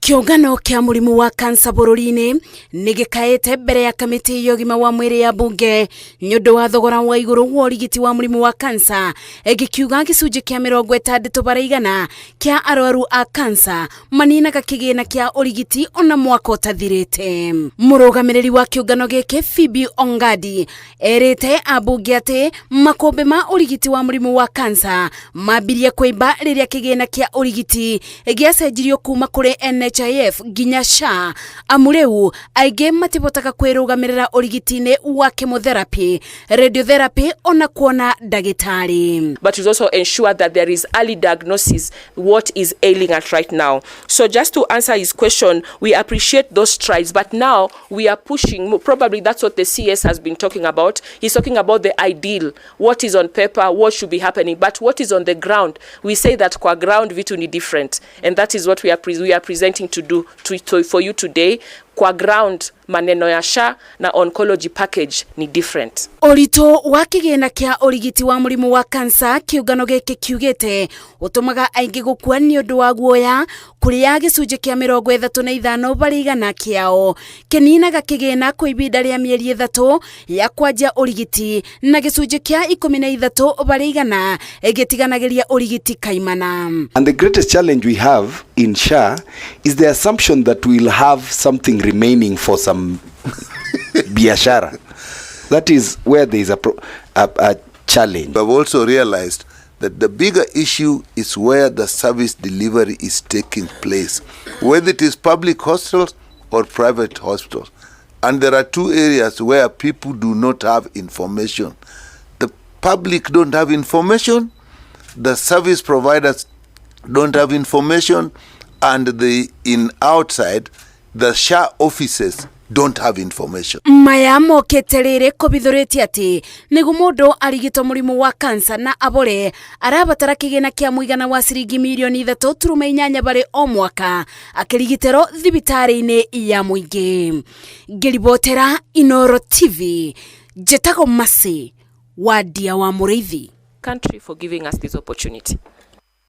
Kĩũngano kĩa mũrimũ wa kansa bũrũri-inĩ nĩ gĩkaĩte mbere ya kamĩtĩ ya ũgima wa mwĩrĩ ya mbunge nĩ ũndũ wa thogora wa igũrũ wa ũrigiti wa mũrimũ wa kansa, gĩkiuga gĩcunjĩ kĩa 60% kĩa arwaru a kansa maninaga kĩgĩna kĩa ũrigiti ona mwaka ũtathirĩte. Mũrũgamĩrĩri wa kĩũngano gĩkĩ Phoebe Ongadi erĩte ambunge atĩ makũmbĩ ma ũrigiti wa mũrimũ wa kansa mambirie kũimba rĩrĩa kĩgĩna kĩa ũrigiti gĩacenjirio kuma kũrĩ NHIF nginya SHA, amu rĩu aingĩ matibotaga kwĩrũgamĩrĩra ũrigiti-inĩ wa chemotherapy, radiotherapy ona kuona ndagĩtarĩ. But to also ensure that there is early diagnosis, what is ailing at right now. So just to answer his question, we appreciate those strides, but now we are pushing, probably that's what the CS has been talking about. He's talking about the ideal, what is on paper, what should be happening, but what is on the ground. We say that kwa ground vitu ni different, and that is what we are presenting to do for you today. Kwa ground maneno ya SHA na oncology package ni different. Ũritũ wa kĩgĩna kĩa ũrigiti wa mũrimũ wa kansa, kĩũngano gĩkĩ kiugĩte, ũtũmaga aingĩ gũkua nĩ ũndũ wa guoya, kũrĩa gĩcunjĩ kĩa 35% kĩao kĩninaga kĩgĩna kwa ihinda rĩa mĩeri 3 ya kwanjia ũrigiti, na gĩcunjĩ kĩa 13% gĩtiganagĩria ũrigiti kaimana. And the greatest challenge we have in SHA is the assumption that we'll have something remaining for some biashara. That is where there is a challenge. I've also realized that the bigger issue is where the service delivery is taking place, whether it is public hospitals or private hospitals. And there are two areas where people do not have information. The public don't have information, the service providers don't have information, and the in outside, the SHA offices don't have information. Maya mokĩte rĩrĩ kũbithũrĩtie atĩ nĩguo mũndũ arigitwo mũrimũ wa kansa na abore, arabatara kĩgĩna kĩa mũigana wa ciringi mirioni 3.8 barĩ o mwaka akĩrigitĩrwo thibitarĩ-inĩ ya mũingĩ. Ngĩribotera Inoro TV, njĩtagwo Masi Wadia wa Mũrĩithi. Country for giving us this opportunity.